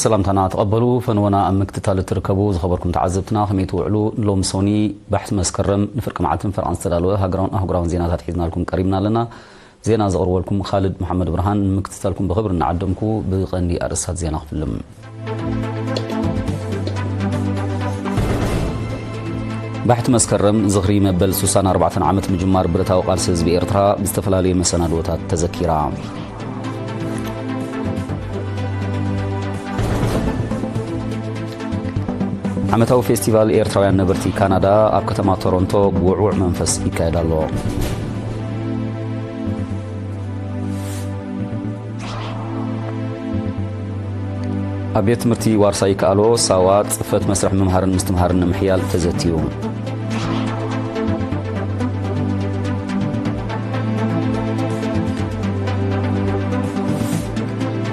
ሰላምታና ተቐበሉ። ፈንወና ኣብ ምክትታል እትርከቡ ዝኸበርኩም ተዓዘብትና፣ ከመይ ትውዕሉ? ሎሚ ሶኒ ባሕቲ መስከረም ንፍርቂ መዓልትን ፈረቓን ዝተዳለወ ሃገራውን ኣህጉራውን ዜናታት ሒዝናልኩም ቀሪብና ኣለና። ዜና ዘቕርበልኩም ኻልድ መሓመድ ብርሃን። ንምክትታልኩም ብኽብሪ እናዓደምኩ፣ ብቐንዲ ኣርእስታት ዜና ክፍልም። ባሕቲ መስከረም ዝኽሪ መበል ሱሳን ኣርባዕተን ዓመት ምጅማር ብረታዊ ቃልሲ ህዝቢ ኤርትራ ብዝተፈላለየ መሰናድኦታት ተዘኪራ። ዓመታዊ ፌስቲቫል ኤርትራውያን ነበርቲ ካናዳ ኣብ ከተማ ቶሮንቶ ብውዕዉዕ መንፈስ ይካየድ ኣሎ። ኣብ ቤት ትምህርቲ ዋርሳይ ይከኣሎ ሳዋ ጽፈት መስርሕ ምምሃርን ምስትምሃርን ንምሕያል ተዘትዩ።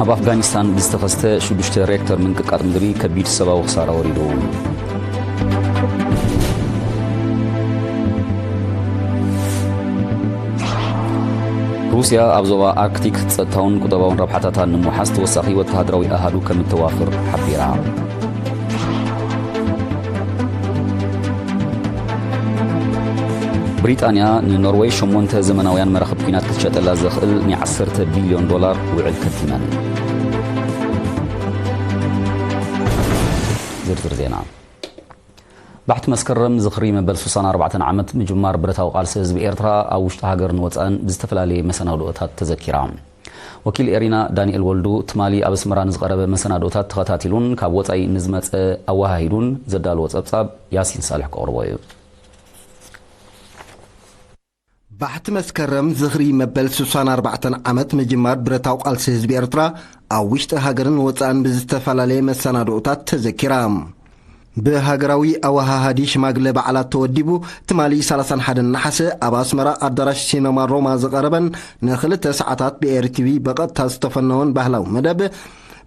ኣብ ኣፍጋኒስታን ብዝተኸስተ ሽዱሽተ ሬክተር ምንቅቃጥ ምድሪ ከቢድ ሰብኣዊ ክሳራ ወሪዱ። ሩስያ ኣብ ዞባ ኣርክቲክ ጸጥታውን ቁጠባውን ረብሓታታ ንምውሓስ ተወሳኺ ወተሃደራዊ ኣሃዱ ከም እተዋፍር ሓቢራ። ብሪጣንያ ንኖርወይ ሸሞንተ ዘመናውያን መራኽብ ኲናት ክትሸጠላ ዘኽእል ናይ ዓሰርተ ቢልዮን ዶላር ውዕል ከቲመን። ዝርዝር ዜና። ባሕቲ መስከረም ዝኽሪ መበል ሱሳን ኣርባዕተን ዓመት ምጅማር ብረታዊ ቃልሲ ህዝቢ ኤርትራ ኣብ ውሽጢ ሃገርን ወጻእን ብዝተፈላለየ መሰናድኦታት ተዘኪራ። ወኪል ኤሪና ዳንኤል ወልዱ ትማሊ ኣብ ኣስመራ ንዝቐረበ መሰናድኦታት ተኸታቲሉን ካብ ወጻኢ ንዝመጸ ኣወሃሂዱን ዘዳለዎ ጸብጻብ ያሲን ሳልሕ ክቕርቦ እዩ። ባሕቲ መስከረም ዝኽሪ መበል ሱሳን ኣርባዕተን ዓመት ምጅማር ብረታዊ ቃልሲ ህዝቢ ኤርትራ ኣብ ውሽጢ ሃገርን ወጻእን ብዝተፈላለየ መሰናድኦታት ተዘኪራ። ብሃገራዊ ኣወሃሃዲ ሽማግለ በዓላት ተወዲቡ ትማሊ ሰላሳን ሓደን ነሓሰ ኣብ ኣስመራ ኣዳራሽ ሲነማ ሮማ ዝቐረበን ንኽልተ ሰዓታት ብኤሪ ቲቪ ብቐጥታ ዝተፈነወን ባህላዊ መደብ፣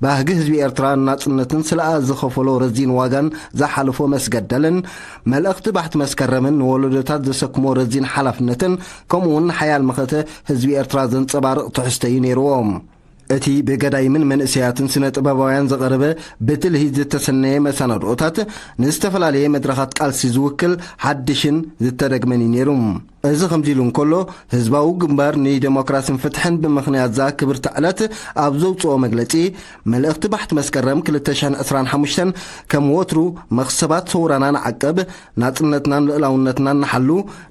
ባህጊ ህዝቢ ኤርትራ ናጽነትን ስለኣ ዝኸፈሎ ረዚን ዋጋን ዝሓለፎ መስገደልን፣ መልእኽቲ ባሕቲ መስከረምን ንወለዶታት ዘሰክሞ ረዚን ሓላፍነትን፣ ከምኡ'ውን ሓያል መኸተ ህዝቢ ኤርትራ ዘንጸባርቕ ትሕዝቶ እዩ ነይርዎ። እቲ ብገዳይምን መንእሰያትን ስነ ጥበባውያን ዝቐረበ ብትልሂት ዝተሰነየ መሰናድኦታት ንዝተፈላለየ መድረኻት ቃልሲ ዝውክል ሓድሽን ዝተደግመን እዩ ነይሩ። እዚ ከምዚ ኢሉ እንከሎ፣ ህዝባዊ ግንባር ንደሞክራስን ፍትሕን ብምኽንያት እዛ ክብርቲ ዕለት ኣብ ዘውጽኦ መግለጺ፣ መልእኽቲ ባሕቲ መስከረም ክልተ ሽሕን ዕስራን ሓሙሽተን ከም ወትሩ መኽሰባት ሰውራና ንዓቅብ፣ ናጽነትናን ልእላውነትናን ንሓሉ፣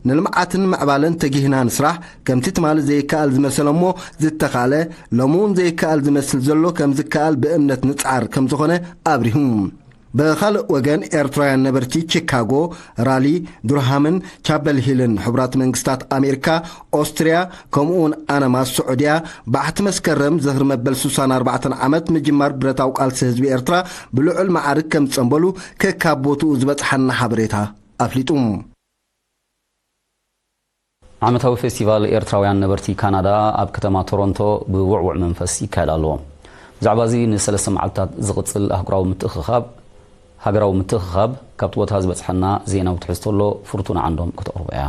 ንልምዓትን ምዕባለን ተጊህና ንስራሕ፣ ከምቲ ትማሊ ዘይከኣል ዝመሰለ እሞ ዝተኻእለ፣ ሎሚ እውን ዘይከኣል ዝመስል ዘሎ ከም ዝከኣል ብእምነት ንጽዓር ከም ዝኾነ ኣብሪሁ። ብኻልእ ወገን፣ ኤርትራውያን ነበርቲ ቺካጎ፣ ራሊ፣ ዱርሃምን ቻፐል ሂልን፣ ሕቡራት መንግስታት ኣሜሪካ፣ ኦስትርያ፣ ከምኡ'ውን ኣነማስ ስዑድያ፣ ባሕቲ መስከረም ዝኽሪ መበል ሱሳን ኣርባዕተን ዓመት ምጅማር ብረታዊ ቃልሲ ህዝቢ ኤርትራ ብልዑል መዓርግ ከም ዝጸንበሉ ከካብ ቦትኡ ዝበጽሓና ሓበሬታ ኣፍሊጡ። ዓመታዊ ፌስቲቫል ኤርትራውያን ነበርቲ ካናዳ ኣብ ከተማ ቶሮንቶ ብውዕዉዕ መንፈስ ይካየድ ኣሎ። ብዛዕባ እዚ ንሰለስተ መዓልትታት ዝቕጽል ኣህጉራዊ ምትእኽኻብ፣ ሃገራዊ ምትእኽኻብ ካብቲ ቦታ ዝበጽሐና ዜናዊ ትሕዝቶ ኣሎ፣ ፍርቱና ዓንዶም ከተቕርቦ እያ።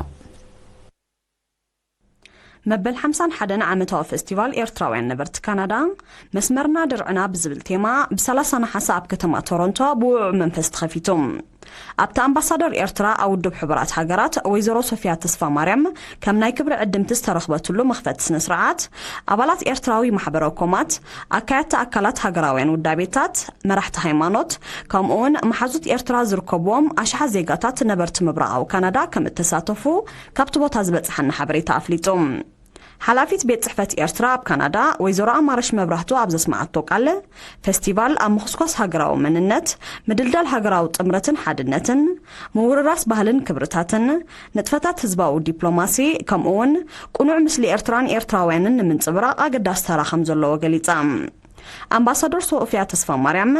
መበል ሓምሳን ሓደን ዓመታዊ ፌስቲቫል ኤርትራውያን ነበርቲ ካናዳ፣ መስመርና ድርዕና ብዝብል ቴማ፣ ብ30 ነሓሰ ኣብ ከተማ ቶሮንቶ ብውዕዉዕ መንፈስ ተኸፊቱ። ኣብቲ ኣምባሳደር ኤርትራ ኣብ ውድብ ሕቡራት ሃገራት ወይዘሮ ሶፊያ ተስፋ ማርያም ከም ናይ ክብሪ ዕድምቲ ዝተረኽበትሉ መኽፈቲ ስነ ስርዓት፣ ኣባላት ኤርትራዊ ማሕበረ ኮማት፣ ኣካያድቲ ኣካላት ሃገራውያን ውዳቤታት፣ መራሕቲ ሃይማኖት፣ ከምኡውን መሓዙት ኤርትራ ዝርከብዎም ኣሽሓት ዜጋታት ነበርቲ ምብራቓዊ ካናዳ ከም እተሳተፉ ካብቲ ቦታ ዝበጽሓና ሓበሬታ ኣፍሊጡ። ሓላፊት ቤት ጽሕፈት ኤርትራ ኣብ ካናዳ ወይዘሮ ኣማረሽ መብራህቱ ኣብ ዘስመዓቶ ቃል፣ ፈስቲቫል ኣብ ምኹስኳስ ሃገራዊ መንነት፣ ምድልዳል ሃገራዊ ጥምረትን ሓድነትን፣ ምውርራስ ባህልን ክብርታትን፣ ንጥፈታት ህዝባዊ ዲፕሎማሲ፣ ከምኡውን ቅኑዕ ምስሊ ኤርትራን ኤርትራውያንን ንምንጽብራቕ ኣገዳሲ ተራ ከም ዘለዎ ገሊጻ። ኣምባሳደር ሶፊያ ተስፋማርያም፣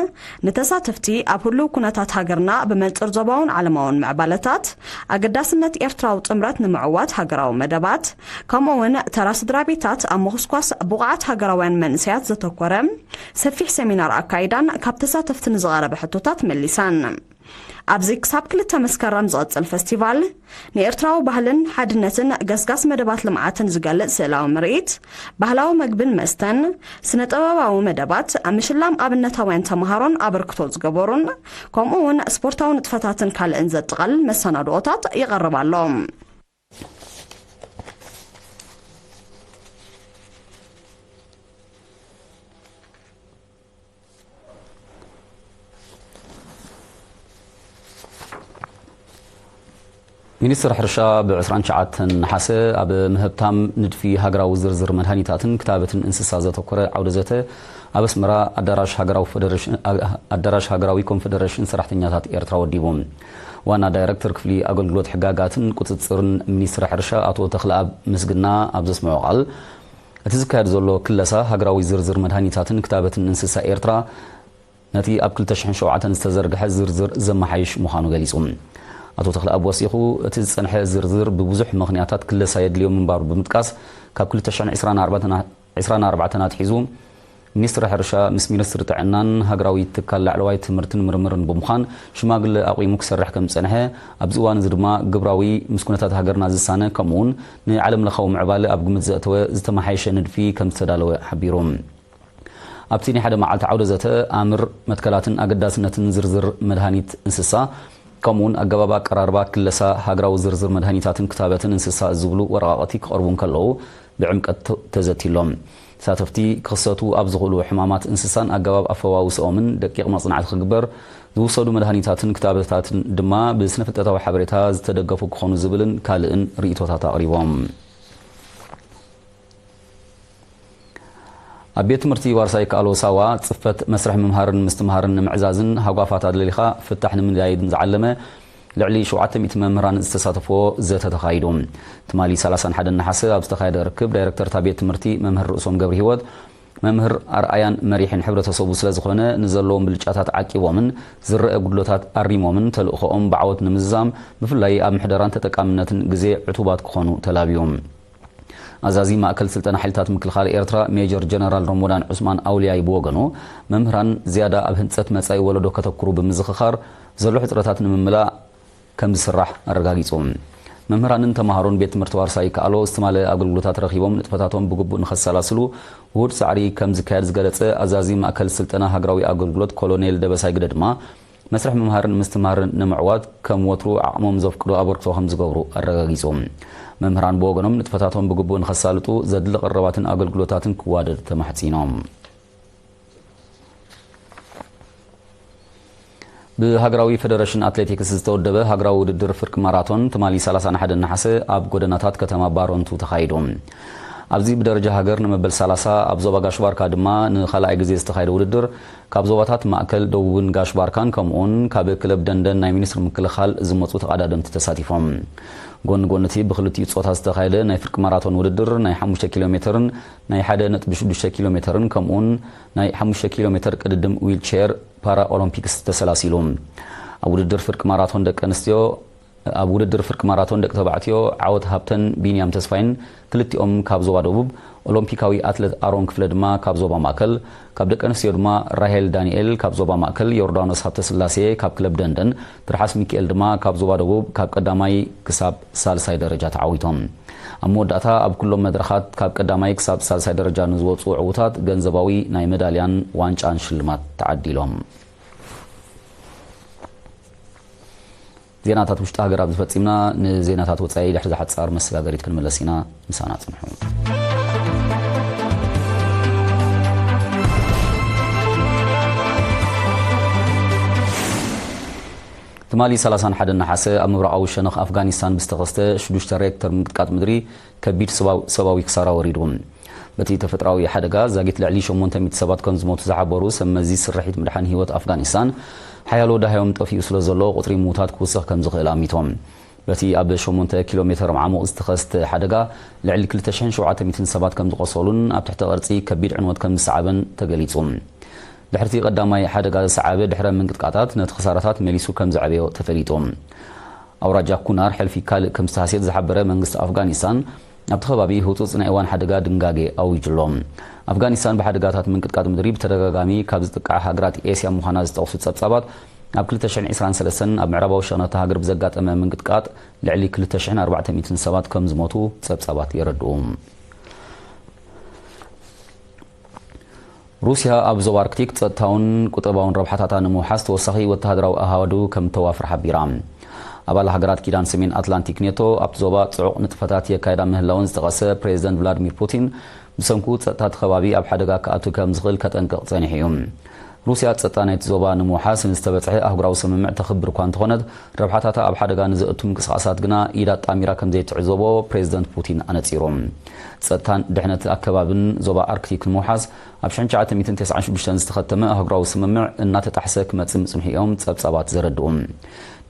ንተሳተፍቲ ኣብ ህሉው ኩነታት ሃገርና ብመንጽር ዞባውን ዓለማውን ምዕባለታት፣ ኣገዳስነት ኤርትራዊ ጥምረት ንምዕዋት ሃገራዊ መደባት፣ ከምኡ'ውን ተራ ስድራ ቤታት ኣብ ምኹስኳስ ብቑዓት ሃገራውያን መንእሰያት ዘተኮረ ሰፊሕ ሰሚናር ኣካይዳን ካብ ተሳተፍቲ ንዝቐረበ ሕቶታት መሊሳን። ኣብዚ ክሳብ ክልተ መስከረም ዝቐጽል ፈስቲቫል፣ ንኤርትራዊ ባህልን ሓድነትን ገስጋስ መደባት ልምዓትን ዝገልጽ ስእላዊ ምርኢት፣ ባህላዊ መግብን መስተን፣ ስነ ጥበባዊ መደባት፣ ምሽላም ኣብነታውያን ተምሃሮን ኣበርክቶ ዝገበሩን፣ ከምኡ እውን ስፖርታዊ ንጥፈታትን ካልእን ዘጠቓልል መሰናድኦታት ይቐርብ ኣሎ። ሚኒስትር ሕርሻ ብ ዕስራን ትሽዓተን ነሓሰ ኣብ ምህብታም ንድፊ ሃገራዊ ዝርዝር መድሃኒታትን ክታበትን እንስሳ ዘተኮረ ዓውደ ዘተ ኣብ ኣስመራ ኣዳራሽ ሃገራዊ ፈደረሽን፣ ኣዳራሽ ሃገራዊ ኮንፈደረሽን ሰራሕተኛታት ኤርትራ ወዲቡ። ዋና ዳይረክተር ክፍሊ ኣገልግሎት ሕጋጋትን ቁጽጽርን ሚኒስትሪ ሕርሻ ኣቶ ተኽለኣብ ምስግና ኣብ ዘስምዖ ቃል፣ እቲ ዝካየድ ዘሎ ክለሳ ሃገራዊ ዝርዝር መድሃኒታትን ክታበትን እንስሳ ኤርትራ ነቲ ኣብ ክልተ ሽሕን ሸውዓተን ዝተዘርግሐ ዝርዝር ዘመሓይሽ ምዃኑ ገሊጹ። ኣቶ ተኽለኣብ ወሲኹ፣ እቲ ዝጸንሐ ዝርዝር ብብዙሕ ምኽንያታት ክለሳ የድልዮ ምንባሩ ብምጥቃስ፣ ካብ ክልተ ሽሕን ዕስራን ኣርባዕተን ኣትሒዙ ሚኒስትሪ ሕርሻ ምስ ሚኒስትሪ ጥዕናን ሃገራዊ ትካል ላዕለዋይ ትምህርትን ምርምርን ብምዃን ሽማግለ ኣቑሙ ክሰርሕ ከም ዝጸንሐ፣ ኣብዚ እዋን እዚ ድማ ግብራዊ ምስ ኩነታት ሃገርና ዝሳነ ከምኡውን ንዓለም ለኻዊ ምዕባለ ኣብ ግምት ዘእተወ ዝተመሓየሸ ንድፊ ከም ዝተዳለወ ሓቢሩ። ኣብቲ ናይ ሓደ መዓልቲ ዓውደ ዘተ ኣምር መትከላትን ኣገዳስነትን ዝርዝር መድሃኒት እንስሳ ከምኡውን ኣገባብ ኣቀራርባ ክለሳ ሃገራዊ ዝርዝር መድሃኒታትን ክታበትን እንስሳ ዝብሉ ወረቓቕቲ ክቐርቡ እንከለዉ ብዕምቀት ተ-፣ ተዘትዩ ኣሎ። ተሳተፍቲ ክኽሰቱ ኣብ ዝኽእሉ ሕማማት እንስሳን ኣገባብ ኣፈዋውስኦምን ደቂቕ መጽናዕቲ ክግበር፣ ዝውሰዱ መድሃኒታትን ክታበታትን ድማ ብስነ-ፍልጠታዊ ሓበሬታ ዝተደገፉ ክኾኑ ዝብልን ካልእን ርእይቶታት ኣቕሪቦም። ኣብ ቤት ትምህርቲ ዋርሳይ ካሎ ሳዋ ጽፈት መስርሕ ምምሃርን ምስትምሃርን ንምዕዛዝን ሃጓፋት ኣደሊኻ ፍታሕ ንምንዳይን ዝዓለመ ልዕሊ ሸውዓተ ሚእቲ መምህራን ዝተሳተፍዎ ዘተ ተኻይዱ። ትማሊ ሰላሳን ሓደን ነሓሰ ኣብ ዝተኻየደ ርክብ፣ ዳይረክተር እታ ቤት ትምህርቲ መምህር ርእሶም ገብረ ህይወት፣ መምህር ኣርኣያን መሪሕን ሕብረተሰቡ ስለ ዝኾነ፣ ንዘለዎም ብልጫታት ዓቂቦምን ዝረአ ጉድለታት ኣሪሞምን ተልእኾኦም ብዓወት ንምዝዛም፣ ብፍላይ ኣብ ምሕደራን ተጠቃምነትን ግዜ ዕቱባት ክኾኑ ተላብዮም። ኣዛዚ ማእከል ስልጠና ሓይልታት ምክልኻል ኤርትራ ሜጀር ጀነራል ሮሞዳን ዑስማን ኣውልያይ ብወገኑ፣ መምህራን ዝያዳ ኣብ ህንጸት መጻኢ ወለዶ ከተኩሩ ብምዝኽኻር፣ ዘሎ ሕጽረታት ንምምላእ ከም ዝስራሕ ኣረጋጊጹ። መምህራንን ተማሃሮን ቤት ትምህርቲ ዋርሳይ ከኣሎ ዝተማልአ ኣገልግሎታት ረኺቦም ንጥፈታቶም ብግቡእ ንኸሰላስሉ ውሁድ ጻዕሪ ከም ዝካየድ ዝገለጸ ኣዛዚ ማእከል ስልጠና ሃገራዊ ኣገልግሎት ኮሎኔል ደበሳይ ግደ ድማ፣ መስርሕ ምምሃርን ምስትምሃርን ንምዕዋት ከም ወትሩ ዓቕሞም ዘፍቅዶ ኣበርክቶ ከም ዝገብሩ ኣረጋጊጹ። መምህራን ብወገኖም ንጥፈታቶም ብግቡእ ንኸሳልጡ ዘድሊ ቀረባትን ኣገልግሎታትን ክዋደድ ተማሕጺኖም። ብሃገራዊ ፈደረሽን ኣትሌቲክስ ዝተወደበ ሃገራዊ ውድድር ፍርቂ ማራቶን ትማሊ ሰላሳን ሓደን ነሓሰ ኣብ ጎደናታት ከተማ ባረንቱ ተኻይዱ። ኣብዚ ብደረጃ ሃገር ንመበል ሰላሳ፣ ኣብ ዞባ ጋሽ ባርካ ድማ ንኻልኣይ ግዜ ዝተኻየደ ውድድር፣ ካብ ዞባታት ማእከል፣ ደቡብን ጋሽ ባርካን ከምኡውን ካብ ክለብ ደንደን ናይ ሚኒስትሪ ምክልኻል ዝመጹ ተቐዳደምቲ ተሳቲፎም። ጎኒ ጎኒ እቲ ብክልቲኡ ጾታ ዝተኻየደ ናይ ፍርቂ ማራቶን ውድድር ናይ ሓሙሽተ ኪሎ ሜተርን ናይ ሓደ ነጥቢ ሽዱሽተ ኪሎ ሜተርን ከምኡውን ናይ ሓሙሽተ ኪሎ ሜተር ቅድድም ዊልቸር ፓራ ኦሎምፒክስ ተሰላሲሉ። ኣብ ውድድር ፍርቂ ማራቶን ደቂ ኣንስትዮ ኣብ ውድድር ፍርቂ ማራቶን ደቂ ተባዕትዮ ዓወት ሃብተን ቢንያም ተስፋይን ክልቲኦም ካብ ዞባ ደቡብ፣ ኦሎምፒካዊ ኣትለት ኣሮን ክፍለ ድማ ካብ ዞባ ማእከል፣ ካብ ደቂ ኣንስትዮ ድማ ራሄል ዳንኤል ካብ ዞባ ማእከል፣ ዮርዳኖስ ሃብተስላሴ ካብ ክለብ ደንደን፣ ትርሓስ ሚካኤል ድማ ካብ ዞባ ደቡብ ካብ ቀዳማይ ክሳብ ሳልሳይ ደረጃ ተዓዊቶም። ኣብ መወዳእታ ኣብ ኩሎም መድረኻት ካብ ቀዳማይ ክሳብ ሳልሳይ ደረጃ ንዝወጹ ዕዉታት ገንዘባዊ ናይ መዳልያን ዋንጫን ሽልማት ተዓዲሎም። ዜናታት ውሽጢ ሃገር ኣብዚ ፈጺምና። ንዜናታት ወጻኢ ድሕሪ ዝሓጻር መሰጋገሪት ክንምለስ ኢና። ምሳና ጽንሑ። ትማሊ ሰላሳን ሓደን ነሓሰ ኣብ ምብራቓዊ ሸነኽ ኣፍጋኒስታን ብዝተኸስተ ሽዱሽተ ሬክተር ምንቅጥቃጥ ምድሪ ከቢድ ሰብኣዊ፣ ሰብኣዊ ክሳራ ወሪዱ። በቲ ተፈጥሮኣዊ ሓደጋ ዛጊት ልዕሊ ሸሞንተ ሚእቲ ሰባት ከም ዝሞቱ ዝሓበሩ ሰብ መዚ ስርሒት ምድሓን ህይወት ኣፍጋኒስታን፣ ሓያሎ ዳህዮም ጠፊኡ ስለ ዘሎ ቁጽሪ ምዉታት ክውስኽ ከም ዝኽእል ኣሚቶም። በቲ ኣብ ሸሞንተ ኪሎ ሜተር ዓሙቕ ዝተኸስተ ሓደጋ ልዕሊ ክልተ ሽሕን ሸውዓተ ሚእትን ሰባት ከም ዝቖሰሉን ኣብ ትሕቲ ቅርጺ ከቢድ ዕንወት ከም ዝሰዓበን ተገሊጹ። ድሕርቲ ቀዳማይ ሓደጋ ዝሰዓበ ድሕረ ምንቅጥቃጣት ነቲ ክሳራታት መሊሱ ከም ዘዕበዮ ተፈሊጡ። ኣውራጃ ኩናር ሕልፊ ካልእ ከም ዝተሃስየት ዝሓበረ መንግስቲ ኣፍጋኒስታን፣ ኣብቲ ከባቢ ህጹጽ ናይ እዋን ሓደጋ ድንጋጌ ኣዊጁ ኣሎ። ኣፍጋኒስታን ብሓደጋታት ምንቅጥቃጥ ምድሪ ብተደጋጋሚ ካብ ዝጥቃዓ ሃገራት ኤስያ ምዃና ዝጠቕሱ ጸብጻባት፣ ኣብ ክልተ ሽሕን ዕስራን ሰለስተን ኣብ ምዕራባዊ ሸነታ ሃገር ብዘጋጠመ ምንቅጥቃጥ ልዕሊ ክልተ ሽሕን ኣርባዕተ ሚእትን ሰባት ከም ዝሞቱ ጸብጻባት የረድኡ። ሩስያ ኣብ ዞባ ኣርክቲክ ጸጥታውን ቁጠባውን ረብሓታታ ንምውሓስ ተወሳኺ ወተሃደራዊ ኣሃዱ ከም ተዋፍር ሓቢራ። ኣባል ሃገራት ኪዳን ሰሜን ኣትላንቲክ ኔቶ ኣብቲ ዞባ ጽዑቕ ንጥፈታት የካይዳ ምህላውን ዝጠቐሰ ፕሬዚደንት ቭላድሚር ፑቲን፣ ብሰንኩ ጸጥታ እቲ ከባቢ ኣብ ሓደጋ ክኣቱ ከም ዝኽእል ከጠንቅቕ ጸኒሑ እዩ። ሩስያ ጸጥታ ናይቲ ዞባ ንምውሓስ ንዝተበጽሐ ኣህጉራዊ ስምምዕ ተኽብር እኳ እንተኾነት፣ ረብሓታታ ኣብ ሓደጋ ንዘእቱ ምንቅስቓሳት ግና ኢዳ ኣጣሚራ ከም ዘይትዕዘቦ ፕሬዚደንት ፑቲን ኣነጺሩ። ጸጥታን ድሕነት ኣከባብን ዞባ ኣርክቲክ ንምውሓስ ኣብ ሽሕን ትሽዓተ ሚእትን ተስዓን ሽዱሽተን ዝተኸተመ ኣህጉራዊ ስምምዕ እናተጣሕሰ ክመጽእ ምጽንሑ እዮም ጸብጻባት ዘረድኡ።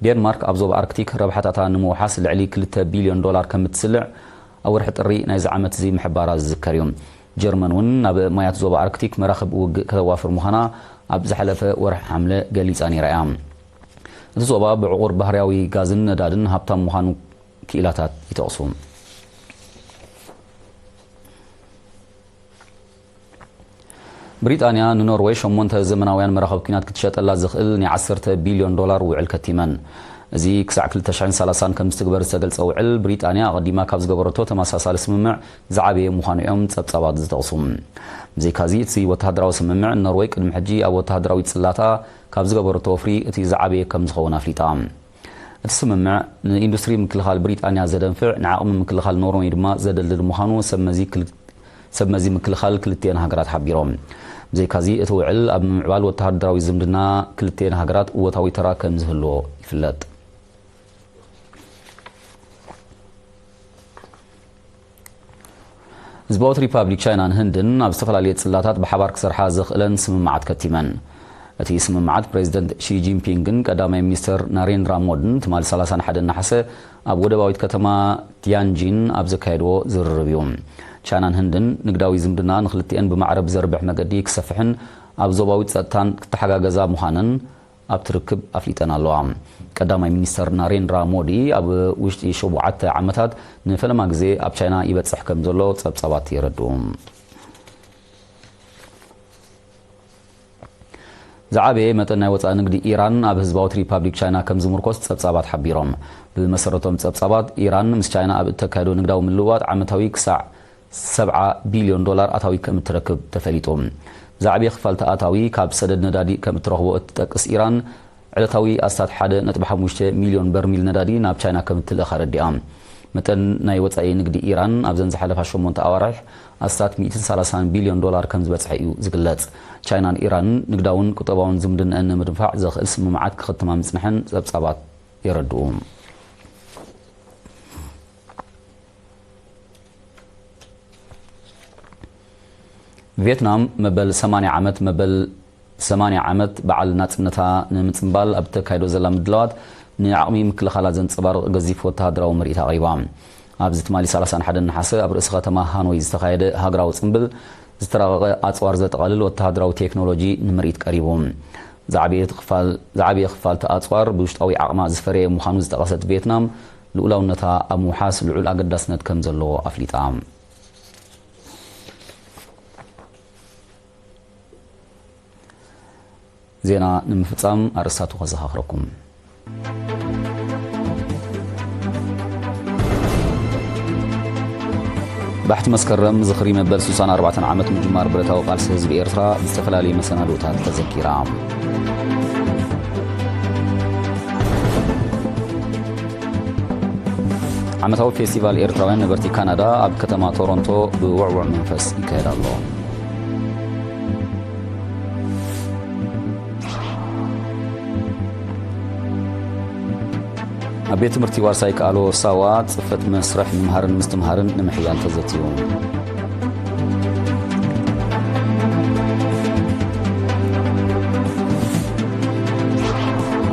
ዴንማርክ ኣብ ዞባ ኣርክቲክ ረብሓታታ ንምውሓስ ልዕሊ ክልተ ቢልዮን ዶላር ከም እትስልዕ ኣብ ወርሒ ጥሪ ናይዚ ዓመት እዚ ምሕባራ ዝዝከር እዩ። ጀርመን እውን ናብ ማያት ዞባ ኣርክቲክ መራኽብ ውግእ ከተዋፍር ምዃና ኣብ ዝሓለፈ ወርሒ ሓምለ ገሊጻ ነይራ እያ። እቲ ዞባ ብዕቑር ባህርያዊ ጋዝን ነዳድን ሃብታም ምዃኑ ክኢላታት ይጠቕሱ። ብሪጣንያ ንኖርወይ ሸሞንተ ዘመናውያን መራኸብ ኲናት ክትሸጠላ ዝኽእል ናይ ዓሰርተ ቢልዮን ዶላር ውዕል ከቲመን። እዚ ክሳዕ ክልተ ሽሕን ሰላሳን ከም ዝትግበር ዝተገልጸ ውዕል፣ ብሪጣንያ ኣቐዲማ ካብ ዝገበረቶ ተመሳሳሊ ስምምዕ ዝዓበየ ምዃኑ እዮም ጸብጻባት ዝጠቕሱ። ብዘይካዚ፣ እቲ ወተሃደራዊ ስምምዕ፣ ኖርወይ ቅድሚ ሕጂ ኣብ ወተሃደራዊ ጽላታ ካብ ዝገበረቶ ወፍሪ እቲ ዝዓበየ ከም ዝኸውን ኣፍሊጣ። እቲ ስምምዕ ንኢንዱስትሪ ምክልኻል ብሪጣንያ ዘደንፍዕ፣ ንዓቕሚ ምክልኻል ኖርወይ ድማ ዘደልድል ምዃኑ ሰብ መዚ ክል-፣ ሰብ መዚ ምክልኻል ክልቲኤን ሃገራት ሓቢሮም። ብዘይካዚ፣ እቲ ውዕል ኣብ ምምዕባል ወተሃደራዊ ዝምድና ክልቲኤን ሃገራት እወታዊ ተራ ከም ዝህልዎ ይፍለጥ። ህዝባዊት ሪፓብሊክ ቻይናን ህንድን ኣብ ዝተፈላለየ ጽላታት ብሓባር ክሰርሓ ዘኽእለን ስምምዓት ከቲመን። እቲ ስምምዓት ፕሬዚደንት ሺ ጂንፒንግን ቀዳማይ ሚኒስተር ናሬንድራ ሞድን ትማሊ ሰላሳን ሓደን ነሓሰ ኣብ ወደባዊት ከተማ ቲያንጂን ኣብ ዘካየድዎ ዝርርብ እዩ። ቻይናን ህንድን ንግዳዊ ዝምድና ንክልቲኤን ብማዕረ ብዘርብሕ መገዲ ክሰፍሕን ኣብ ዞባዊ ጸጥታን ክተሓጋገዛ ምዃነን ኣብቲ ርክብ ኣፍሊጠን ኣለዋ። ቀዳማይ ሚኒስተር ናሬንድራ ሞዲ ኣብ ውሽጢ ሸውዓተ ዓመታት ንፈለማ ግዜ ኣብ ቻይና ይበጽሕ ከም ዘሎ ጸብጻባት የረድኡ። ዝዓበየ መጠን ናይ ወጻኢ ንግዲ ኢራን ኣብ ህዝባዊት ሪፓብሊክ ቻይና ከም ዝምርኮስ ጸብጻባት ሓቢሮም። ብመሰረቶም ጸብጻባት፣ ኢራን ምስ ቻይና ኣብ እተካየዶ ንግዳዊ ምልውዋጥ ዓመታዊ ክሳዕ ሰብዓ ቢልዮን ዶላር ኣታዊ ከም እትረክብ ተፈሊጡ። ዝዓበየ ክፋል እቲ ኣታዊ ካብ ሰደድ ነዳዲ ከም እትረኽቦ እትጠቅስ ኢራን፣ ዕለታዊ ኣስታት ሓደ ነጥቢ ሓሙሽተ ሚልዮን በርሚል ነዳዲ ናብ ቻይና ከም እትልእኽ ኣረዲኣ። መጠን ናይ ወጻኢ ንግዲ ኢራን ኣብዘን ዝሓለፋ ሸሞንተ ኣዋርሕ ኣስታት ሚእትን ሰላሳን ቢልዮን ዶላር ከም ዝበጽሐ እዩ ዝግለጽ። ቻይናን ኢራን ንግዳውን ቁጠባውን ዝምድነአን ንምድንፋዕ ዘኽእል ስምምዓት ክኽትማ ምጽንሐን ጸብጻባት የረድኡ። ቪየትናም መበል ሰማንያ ዓመት፣ መበል ሰማንያ ዓመት በዓል ናጽነታ ንምጽንባል ኣብ ተካይዶ ዘላ ምድላዋት፣ ንዓቕሚ ምክልኻላ ዘንጸባርቕ ገዚፍ ወተሃደራዊ ምርኢት ኣቕሪባ። ኣብዚ ትማሊ ሰላሳን ሓደን ነሓሰ ኣብ ርእሲ ከተማ ሃኖይ ዝተኻየደ ሃገራዊ ጽምብል፣ ዝተራቐቐ ኣጽዋር ዘጠቓልል ወተሃደራዊ ቴክኖሎጂ ንምርኢት ቀሪቡ። ዝዓበየ ክፋል፣ ዝዓበየ ክፋል እቲ ኣጽዋር ብውሽጣዊ ዓቕማ ዝፈረየ ምዃኑ ዝጠቐሰት ቪየትናም፣ ልኡላውነታ ኣብ ምውሓስ ልዑል ኣገዳስነት ከም ዘለዎ ኣፍሊጣ። ዜና ንምፍጻም ኣርእስታቱ ከዘኻኽረኩም። ባሕቲ መስከረም ዝኽሪ መበል ስሳን ኣርባዕተን ዓመት ምጅማር ብረታዊ ቃልሲ ህዝቢ ኤርትራ ብዝተፈላለዩ መሰናድኦታት ተዘኪራ። ዓመታዊ ፌስቲቫል ኤርትራውያን ነበርቲ ካናዳ ኣብ ከተማ ቶሮንቶ ብውዕዉዕ መንፈስ ይካየድ ኣሎ። ኣብ ቤት ትምህርቲ ዋርሳይ ከኣሎ ሳዋ ጽፈት መስርሕ ምምሃርን ምስትምሃርን ንምሕያል ተዘትዩ።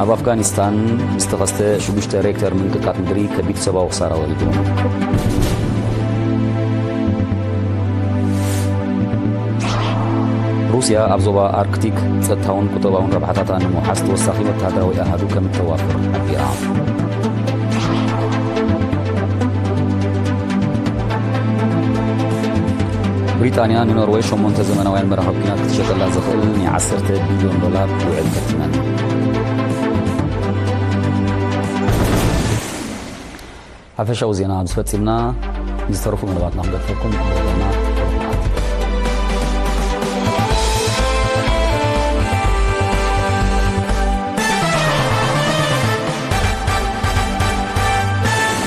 ኣብ ኣፍጋኒስታን ብዝተኸስተ ሽዱሽተ ሬክተር ምንቅጥቃጥ ምድሪ ከቢድ ሰብኣዊ ክሳራ ወሪዱ። ሩስያ ኣብ ዞባ ኣርክቲክ ጸጥታውን ቁጠባውን ረብሓታታ ንምውሓስ ተወሳኺ ወተሃደራዊ ኣሃዱ ከም እተዋፍር ሓቢራ። ብሪጣንያ ንኖርወይ ሸሞንተ ዘመናውያን መራኸብ ኲናት ክትሸጠላ ዘኽእል ናይ ዓሰርተ ቢልዮን ዶላር ውዕል ከቲመን። ሓፈሻዊ ዜና ምስ ፈጺምና፣ ዝተረፉ መደባትና ክንገድፈኩም።